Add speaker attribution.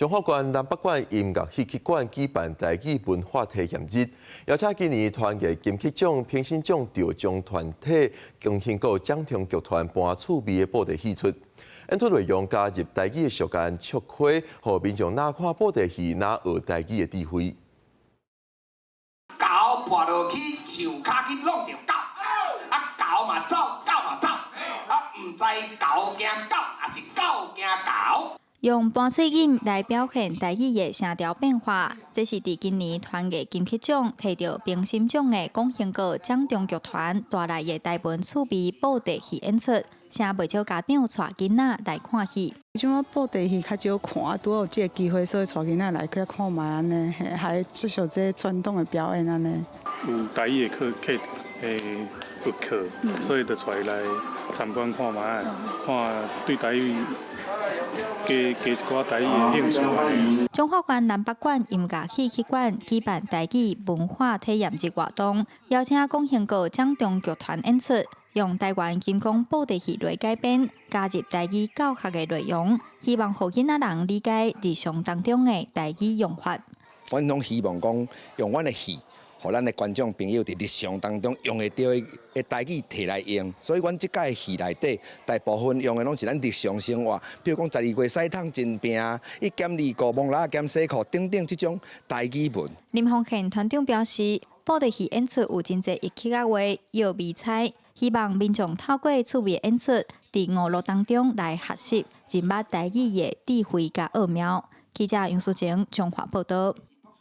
Speaker 1: 彰化縣南北館音樂戲曲館舉辦台語文化體驗日，邀請今年團藝金曲獎評審獎得獎團體光興閣掌中劇團搬趣味的布袋戲出。演出內容加入台語的俗諺笑話，予民眾若看布袋戲，若學台語的智慧。
Speaker 2: 狗跋落去樹跤去挵著狗，啊猴嘛走，狗嘛走，啊毋知猴驚狗，抑是狗驚猴。
Speaker 3: 用盤喙音來表現台語的聲調變化，這是佇今年團藝金曲獎提著評審獎的廣興閣掌中劇團帶來的台文趣味布袋戲演出，誠袂少家長帶囡仔來看戲。
Speaker 4: 這種布袋戲較少看，拄好有這个機會，所以帶囡仔來去看覓按呢，還接受這傳統的表演按呢。
Speaker 5: 有台語的課課誒有課，所以就帶伊來參觀看覓，看對台語加加一寡台語的興趣。
Speaker 3: 彰化縣南北館音樂戲曲館舉辦台語文化體驗日活動，邀請廣興閣掌中劇團演出，用台灣金光布袋戲來改編，加入台語教學的內容，希望予囡仔人理解日常當中的台語用法。
Speaker 6: 阮攏希望講用阮的戲，予咱的觀眾朋友佇日常當中用會著的台語提來用，所以阮這擺戲內底大部分用的攏是咱日常生活，比如講十二月屎桶真拚，一減二顧，摸蜊仔減洗褲等等這種台語文。
Speaker 3: 林鳳賢團長表示，布袋戲演出有真濟一曲仔話搖迷猜，希望民眾透過趣味演出，佇娛樂當中來學習認捌台語的智慧佮奧妙。記者楊淑晴彰化報道。